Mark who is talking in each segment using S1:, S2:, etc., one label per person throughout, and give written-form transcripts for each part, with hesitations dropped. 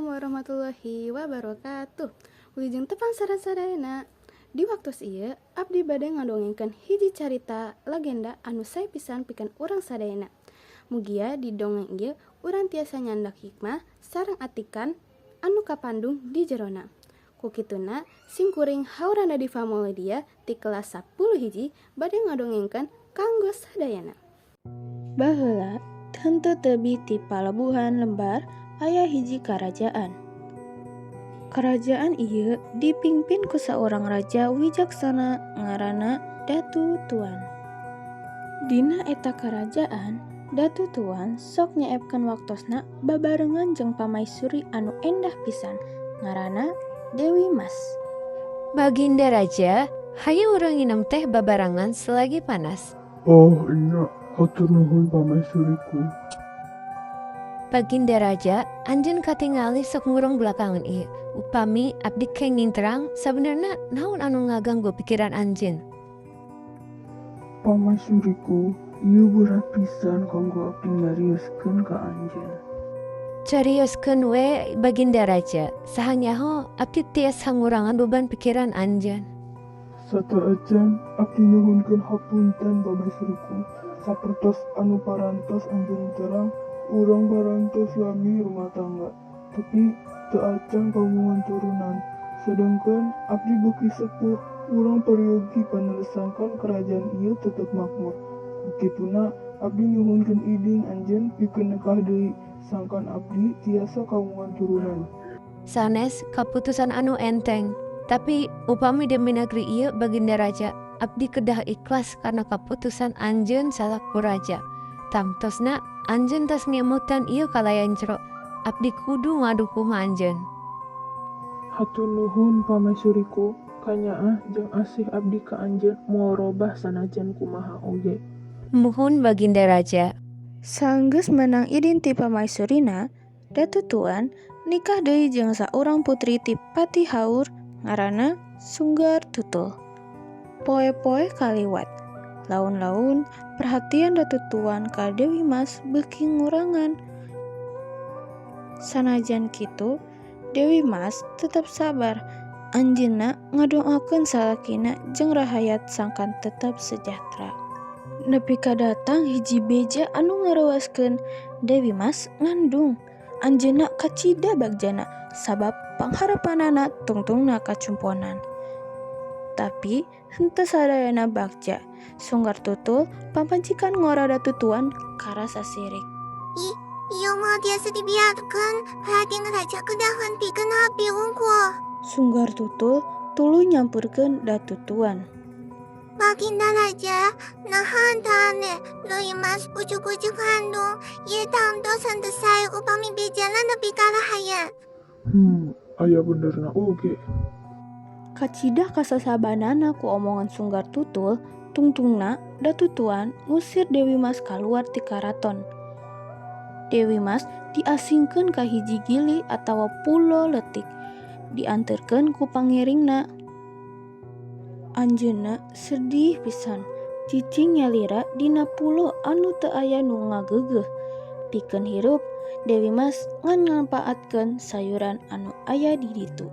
S1: Assalamualaikum warahmatullahi wabarakatuh. Wilujeng tepang sareng sadayana. Di waktos ieu abdi bade ngadongengkeun hiji carita legenda anu sae pisan pikeun urang sadayana. Mugia di dongeng ieu urang tiasa nyandak hikmah sareng atikan anu kapandung di jerona. Ku kituna simkuring Haura Nadifa Maulidia ti kelas 10 hiji bade ngadongengkeun kanggo sadayana. Baheula henteu tebih ti palabuhan lembar aya hiji karajaan. Karajaan ieu dipingpin ku saurang raja wijaksana ngaranna Datu Tuan. Dina eta karajaan, Datu Tuan sok nyeepkeun waktosna babarengan jeung pamaisuri anu endah pisan ngaranna Dewi Mas.
S2: Baginda Raja, hayu urang nginum teh babarengan selagi panas.
S3: Oh iya, hatur nuhun pamaisuriku.
S2: Baginda Raja, anjeun katingali sok ngurung belakangan ieu. Upami abdi kenging terang, sabenerna naon anu ngaganggu pikiran anjeun?
S3: Pamaisuriku, ieu berat pisan kanggo abdi nyarioskeun ka anjeun.
S2: Carioskeun we Baginda Raja, saha nyaho abdi tiasa ngurangan beban pikiran anjeun.
S3: Sateuacan abdi nyuhunkeun hapunten pamaisuriku. Sapertos anu parantos anjeun terang, urang parantos lami rumah tangga, tapi teu acan kagungan turunan. Sedengkeun abdi beuki sepuh, urang peryogi panerus sangkan kerajaan ieu tetep makmur. Ku kituna abdi nyuhunkeun idin anjeun pikeun nekah deui, sangkan abdi tiasa kagungan turunan.
S2: Sanes kaputusan anu enteng, tapi upami demi negeri ieu Baginda Raja, abdi kedah ikhlas karena kaputusan anjeun salaku raja. Tamtosna anjeun tos ngemutan ieu kalayan jero, abdi kudu ngadukung anjeun.
S3: Hatur nuhun pamaisuriku, kanyaah jeung asih abdi ka anjeun moal robah sanajan kumaha oge.
S2: Muhun Baginda Raja.
S1: Sanggeus meunang idin ti pamaisurina, Datu Tuan nikah deui jeung saurang putri ti Pati Haur ngaranna Sunggar Tutul. Poe-poe kaliwat, laun-laun perhatian Datu Tuan ka Dewi Mas beuki ngurangan. Sanajan kitu, Dewi Mas tetep sabar. Anjeunna ngadoakeun salakina jeung rahayat sangkan tetep sejahtera. Nepi ka datang hiji beja anu ngarewaskeun Dewi Mas ngandung. Anjeunna kacida bagjana sabab pangharepanana tungtungna kacumponan. Tapi henteu sadayana bagja. Sunggar Tutul pamajikan ngora Datu Tuan karasa sirik.
S4: Ih, ieu mah tiasa dibiarkeun, perhatian raja kedah hentikeun abdi unggul.
S1: Sunggar Tutul tuluy nyamperkeun Datu Tuan.
S4: Baginda Raja, naha teu aneh, Dewi Mas ujug-ujug ngandung, ieu tangtos henteu sae upami bejana nepi ka rahayat.
S3: Aya benerna oge.
S1: Kacida kasasabanana ku omongan Sunggar Tutul, tungtungna Datu Tuan ngusir Dewi Mas kaluar ti karaton. Dewi Mas diasingkeun ka hiji gili atawa pulo leutik, dianterkeun ku pangiringna. Anjeunna sedih pisan, cicing nyalira dina pulo anu teu aya nu ngageugeuh. Pikeun hirup, Dewi Mas ngan ngampaatkeun sayuran anu aya di ditu.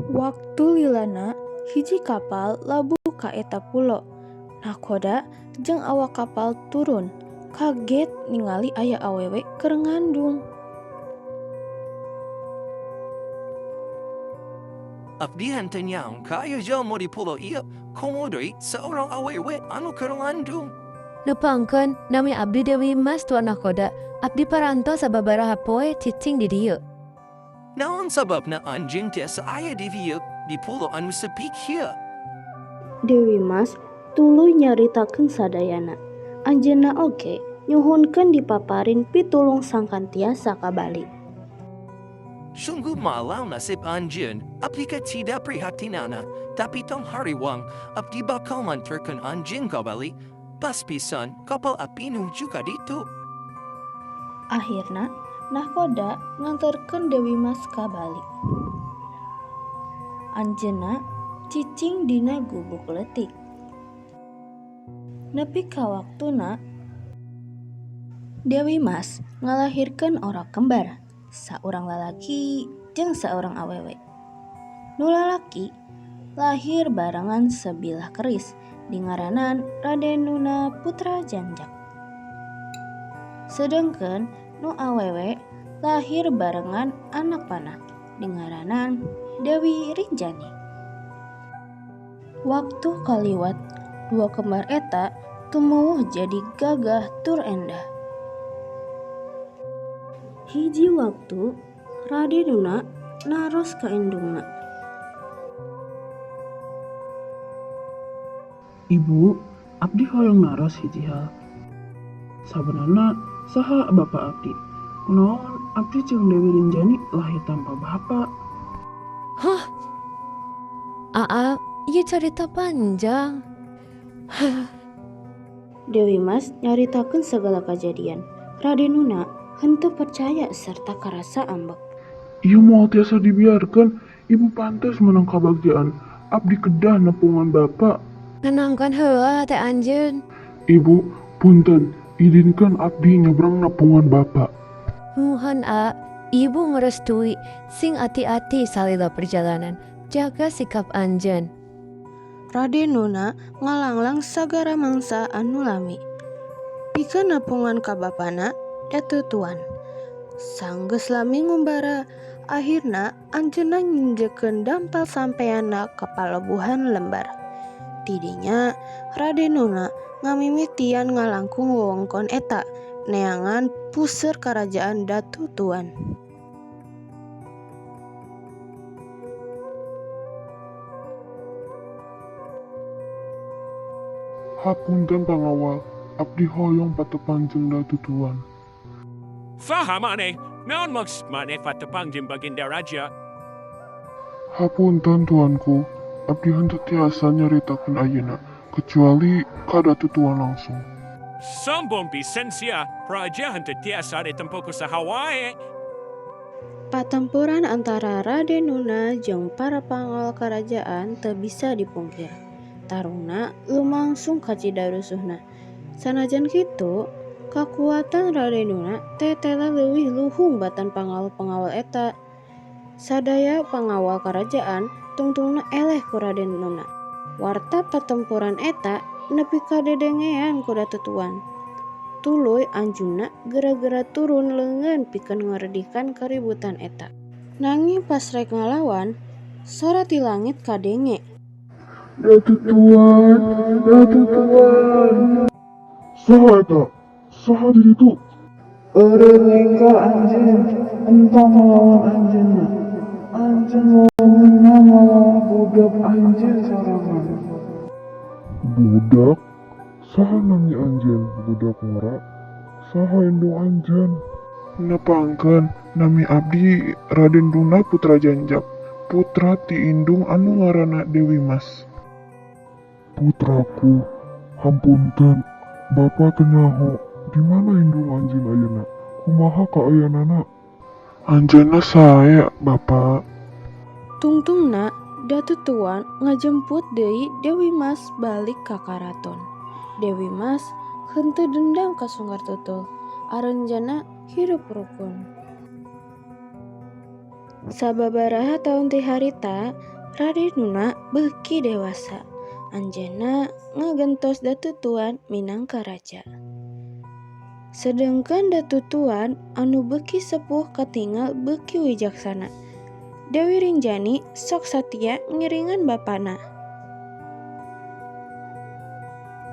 S1: Waktu lilana, hiji kapal labuh ka eta pulo. Nakoda jeung awak kapal turun, kaget ningali aya awewe keur ngandung.
S5: Abdi henteu nyangka aya jelema di pulo ieu komo deui saurang awewe anu keur ngandung.
S2: Nepangkeun nami abdi Dewi Mas Tuan Nakoda, abdi parantos sababaraha poe cicing di dieu.
S5: Naon sababna anjeun tiasa aya di dieu di pulo anu sepi kieu?
S1: Dewi Mas tuluy nyaritakeun sadayana. Anjeunna oge nyuhunkeun dipaparin pitulung sangkan tiasa ka Bali.
S5: Sungguh malang nasib anjeun, abdi kacida prihatinana, tapi tong hariwang, abdi bakal nganterkeun anjeun ka Bali. Pas pisan kapal api nuju ka ditu.
S1: Akhirna, nahkoda nganterkeun Dewi Mas ka Bali. Anjeunna cicing dina gubuk leutik. Nepi ka waktuna Dewi Mas ngalahirkeun orok kembar, saurang lalaki jeung saurang awewe. Nu lalaki lahir barengan sebilah keris dingaranan Raden Nuna Putra Janjak. Sedengkeun nu awewe lahir barengan anak panah dingaranan Dewi Rinjani. Waktu kaliwat, dua kembar eta tumuwuh jadi gagah tur endah. Hiji waktu Raden Nuna naros ka indungna.
S3: Ibu, abdi hoyong naros hiji hal. Sabenerna saha bapa abdi? Kunaon abdi jeung Dewi Rinjani lahir tanpa bapa?
S2: Hah? Aa, ieu carita panjang.
S1: Dewi Mas nyaritakeun segala kajadian. Raden Nuna henteu percaya serta karasa ambek.
S3: Ieu moal tiasa dibiarkeun, ibu pantes menang kabagjaan. Abdi kedah nepungan bapa.
S2: Nenangkeun heula teh anjeun.
S3: Ibu, punten, izinkan abdi nyebrang nepungan bapa.
S2: Muhun a, ibu merestui, sing ati-ati salila perjalanan. Jaga sikap anjeun.
S1: Raden Nuna ngalanglang sagara mangsa anu lami pikeun nepungan ka bapana, Datu Tuan. Sanggeus lami ngumbara, akhirna anjeunna nginjekeun dampal sampeanna ka palabuhan Lembar. Tidinya Raden Nuna ngamimitian ngalangkung wewengkon eta neangan puseur karajaan Datu Tuan.
S3: Hapunten pangawal, abdi hoyong patepang jeung Datu Tuan.
S6: Saha maneh, naon maksud maneh patepang jeung Baginda Raja?
S3: Hapunten tuanku, abdi henteu tiasa nyaritakeun ayeuna, kecuali ka Datu Tuan langsung.
S6: Sombong pisan sia, raja henteu tiasa ditempo ku saha wae.
S1: Patempuran antara Raden Nuna jeung para pangawal karajaan teu bisa dipungkir. Tarungna lumangsung kacida rusuhna. Sanajan kitu, kakuatan Raden Nuna tetela leuwih luhung batan pangawal-pangawal eta. Sadaya pangawal karajaan tungtungna eleh ku Raden Nuna. Warta patempuran eta nepi ka dedengean ku Datu Tuan. Tuluy anjeunna gera-gera turun leungeun pikeun ngaredihkan kaributan eta. Nanging pas rek ngalawan, sora ti langit kadenge.
S3: Datu Tuan, Datu Tuan. Saha eta? Saha di ditu? Eureun lengkah anjeun, entong ngalawan anjeunna. Anjeun moal meunang ngalawan budak anjeun sorangan. Budak? Saha nami anjeun, budak ngora? Saha indung anjeun? Nepangkeun, nami abdi Raden Duna Putra Janjak, putra ti indung anu ngaranna Dewi Mas. Putraku, hampunten, bapa teu nyaho, di mana indung anjeun ayeuna? Kumaha kaayaanana? Anjeunna sae, Bapa.
S1: Tungtungna Datu Tuan ngajemput deui Dewi Mas balik ka karaton. Dewi Mas henteu dendam ka Sunggar Tutul, arenjana hirup rukun. Sababaraha taun ti harita, Raden Nuna beuki dewasa. Anjeunna ngagentos Datu Tuan minangka raja. Sedengkeun Datu Tuan anu beuki sepuh katingal beuki wijaksana. Dewi Rinjani sok satia ngiringan bapana.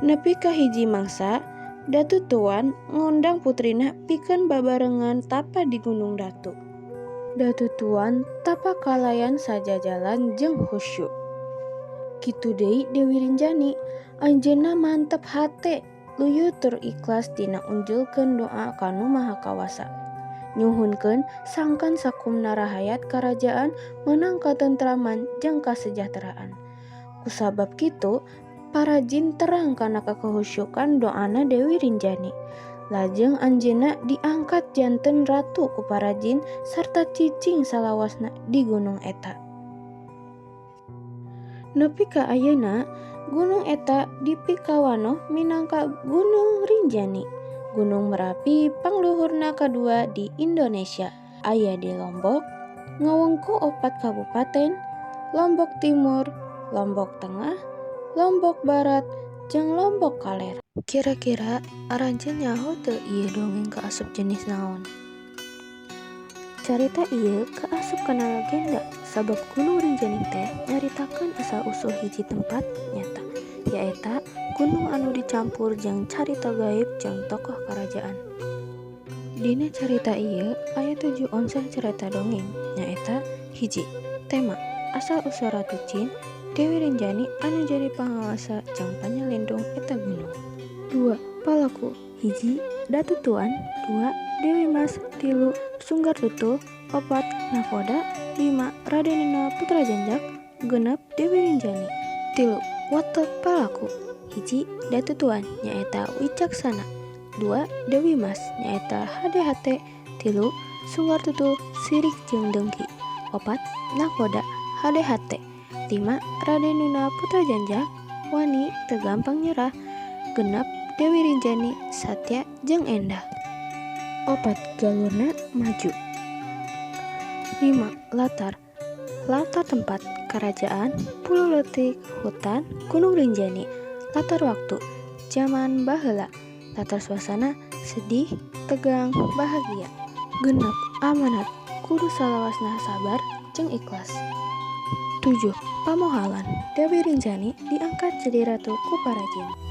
S1: Nepi ka hiji mangsa, Datu Tuan ngondang putrina pikeun babarengan tapa di Gunung Datu. Datu Tuan tapa kalayan sajajalan jeung khusyu. Kitu deui Dewi Rinjani, anjeunna mantep hate, luyuh tur ikhlas dina unjulkeun doa ka Nu Maha Kawasa. Nyuhunkeun sangkan sakumna rahayat karajaan meunang katentraman jeung kasejahteraan. Kusabab kitu, para jin terang kana kakehusyukan doana Dewi Rinjani. Lajeng anjeunna diangkat janten ratu ku para jin sarta cicing salawasna di gunung eta. Nepi ka ayeuna, gunung eta dipikawanoh minangka Gunung Rinjani. Gunung Merapi pangluhurna kadua di Indonesia, aya di Lombok, ngawengku opat kabupaten, Lombok Timur, Lombok Tengah, Lombok Barat, jeung Lombok Kaler. Kira-kira aranjeun nyaho teu ieu dongeng kaasup jenis naon? Carita ieu kaasup kana legenda sabab Gunung Rinjani teh nyaritakeun asal usul hiji tempat nyata, nyaeta gunung anu dicampur jeung carita gaib jeung tokoh karajaan. Dina carita ieu aya tujuh unsur carita dongeng, nyaeta hiji. Tema asal usul Ratu Jin Dewi Rinjani anu jadi pangawasa jeung panyalindung eta gunung. 2. Palaku hiji Datu Tuan, 2. Dewi Mas, 3. Sunggar Tutul, 4. Nakoda, 5. Raden Nina Putra Janjak, 6. Dewi Rinjani. 3. Watak palaku hiji Datu Tuan nyaeta Wicaksana, 2. Dewi Mas nyaeta hade-hate, 3. Sunggar Tutul sirik jeung dengki, 4. Nakoda hade-hate, 5. Raden Nuna Putra Janjak wani teu gampang nyerah, 6. Dewi Rinjani satya jeung endah. 4. Galurna maju. 5. Latar. Latar tempat karajaan, pulau leutik, hutan, Gunung Rinjani. Latar waktu zaman baheula. Latar suasana sedih, tegang, bahagia. 6. Amanat kudu salawasna sabar jeung ikhlas. 7. Pamohalan Dewi Rinjani diangkat jadi ratu ku para jin.